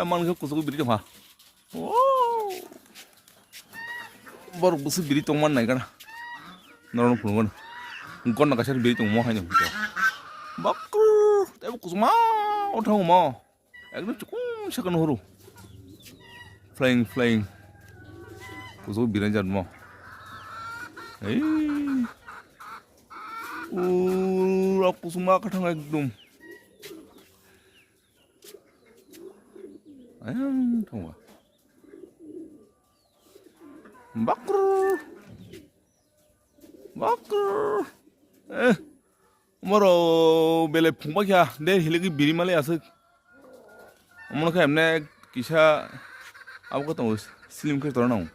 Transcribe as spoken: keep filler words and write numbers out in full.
Amang khe kuchugo biri tongkha. Oh. Borok busu biri tongman nai gana. Norok phunukgo. Gonna kaisa biri tongmo haino. Bakru. Tebo kuchuma o thangmo. Ekdom chukung sakano horo. Flying, flying. Kuchugo biri jatmo. Ei. Ura kuchuma kathang ekdom. Ayang thangba. Bakrr. Bakrr. Eh. Moro bele phungba kya de hiligi biri male asuk. Omono khe emne kisa abo ko tongo slim khe torano.